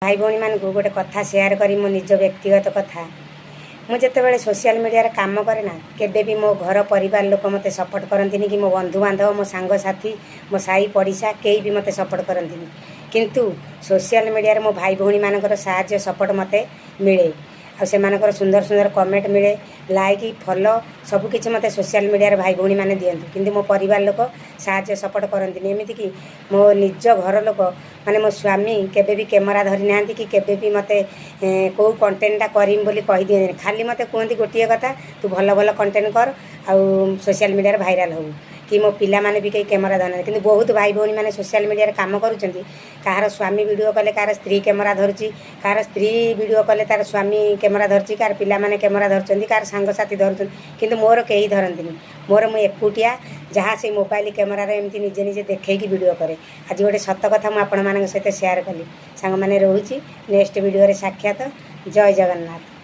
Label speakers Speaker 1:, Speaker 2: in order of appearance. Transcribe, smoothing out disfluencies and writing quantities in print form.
Speaker 1: ଭାଇ ଭଉଣୀମାନଙ୍କୁ ଗୋଟେ କଥା ସେୟାର କରି, ମୋ ନିଜ ବ୍ୟକ୍ତିଗତ କଥା। ମୁଁ ଯେତେବେଳେ ସୋସିଆଲ ମିଡ଼ିଆରେ କାମ କରେ ନା, କେବେ ବି ମୋ ଘର ପରିବାର ଲୋକ ମୋତେ ସପୋର୍ଟ କରନ୍ତିନି କି ମୋ ବନ୍ଧୁବାନ୍ଧବ, ମୋ ସାଙ୍ଗସାଥି, ମୋ ସାହି ପଡ଼ିଶା କେହି ବି ମୋତେ ସପୋର୍ଟ କରନ୍ତିନି। କିନ୍ତୁ ସୋସିଆଲ ମିଡ଼ିଆରେ ମୋ ଭାଇ ଭଉଣୀମାନଙ୍କର ସାହାଯ୍ୟ, ସପୋର୍ଟ ମୋତେ ମିଳେ ଆଉ ସେମାନଙ୍କର ସୁନ୍ଦର ସୁନ୍ଦର କମେଣ୍ଟ ମିଳେ, ଲାଇକ୍, ଫଲୋ ସବୁକିଛି ମୋତେ ସୋସିଆଲ ମିଡ଼ିଆରେ ଭାଇ ଭଉଣୀମାନେ ଦିଅନ୍ତି। କିନ୍ତୁ ମୋ ପରିବାର ଲୋକ ସାହାଯ୍ୟ ସପୋର୍ଟ କରନ୍ତିନି। ଏମିତିକି ମୋ ନିଜ ଘର ଲୋକ, ମାନେ ମୋ ସ୍ୱାମୀ କେବେ ବି କ୍ୟାମେରା ଧରିନାହାନ୍ତି କି କେବେ ବି ମୋତେ କେଉଁ କଣ୍ଟେଣ୍ଟଟା କରିମି ବୋଲି କହିଦିଅନ୍ତିନି। ଖାଲି ମୋତେ କୁହନ୍ତି ଗୋଟିଏ କଥା, "ତୁ ଭଲ ଭଲ କଣ୍ଟେଣ୍ଟ କର ଆଉ ସୋସିଆଲ ମିଡ଼ିଆରେ ଭାଇରାଲ୍ ହେବୁ।" କି ମୋ ପିଲାମାନେ ବି କେହି କ୍ୟାମେରା ଧରିନାହାନ୍ତି। କିନ୍ତୁ ବହୁତ ଭାଇ ଭଉଣୀମାନେ ସୋସିଆଲ ମିଡ଼ିଆରେ କାମ କରୁଛନ୍ତି। କାହାର ସ୍ୱାମୀ ଭିଡ଼ିଓ କଲେ କାହାର ସ୍ତ୍ରୀ କ୍ୟାମେରା ଧରୁଛି, କାହାର ସ୍ତ୍ରୀ ଭିଡ଼ିଓ କଲେ ତାର ସ୍ୱାମୀ କ୍ୟାମେରା ଧରୁଛି, କାହାର ପିଲାମାନେ କ୍ୟାମେରା ଧରୁଛନ୍ତି, କାହାର ସାଙ୍ଗସାଥି ଧରୁଛନ୍ତି। କିନ୍ତୁ ମୋର କେହି ଧରନ୍ତିନି। ମୋର ମୁଁ ଏକୁଟିଆ ଯାହା ସେଇ ମୋବାଇଲ କ୍ୟାମେରାରେ ଏମିତି ନିଜେ ନିଜେ ଦେଖେଇକି ଭିଡ଼ିଓ କରେ। ଆଜି ଗୋଟେ ସତ କଥା ମୁଁ ଆପଣମାନଙ୍କ ସହିତ ସେୟାର କଲି। ସାଙ୍ଗମାନେ, ରହୁଛି। ନେକ୍ସଟ ଭିଡ଼ିଓରେ ସାକ୍ଷାତ। ଜୟ ଜଗନ୍ନାଥ।